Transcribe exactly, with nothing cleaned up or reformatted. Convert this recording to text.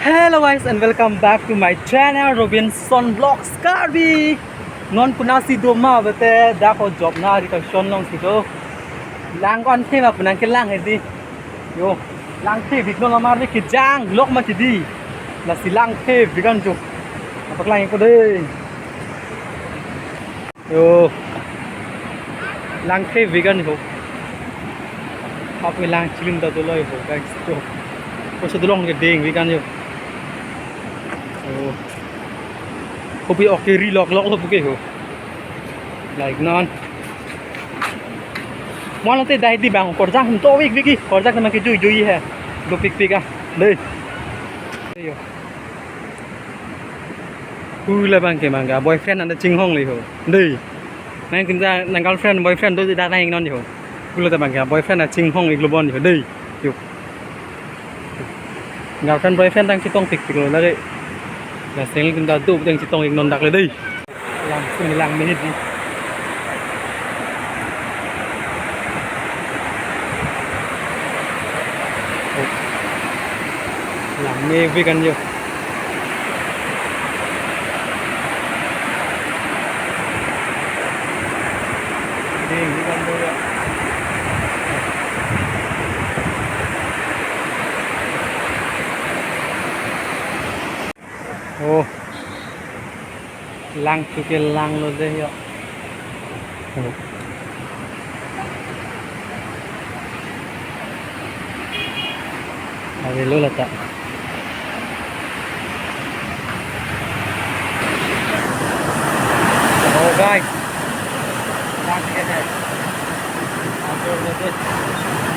Hello guys and welcome back to my channel Robinson Vlogs Karbi. Non konatsi do ma bete dak ko job na ri ka shon long si do. Lang ko an the ma punang ke lang he di. Yo, lang the bik non amar di kejang lok ma ti di. Lasi lang the bik an jo. Apak lang ko de. Yo. Lang the bik an ho. Api lang chilim ta dolo ho guys. Yo. Koso dolong ke ding bik an yo. Oh. Kopi oke ri lok lok lo puke ho. Like non. Mo la te dai di bang korjang hum to wik wik i. Korjang teman ke jui jui he. Dopik pik ah. Dei. Yo. Hu labang ke mangga boyfriend anda chinghong le ho. Dei. Nang kinja nang girlfriend boyfriend do da nang non ho. Hu labang ke boyfriend a chinghong ik lo bon ho. Dei. Yo. Girlfriend boyfriend tang chetong tik tik lo lare. La seng kinja do tang chetong ik non dak le dei. Lang sung lang minute di. Lang me bik an yo. Ding bik an yo. Oh. Lang chuke lang lo de yo. Oh. Ave lo lata. Oh guys. Lang chuke de. Lang chuke de.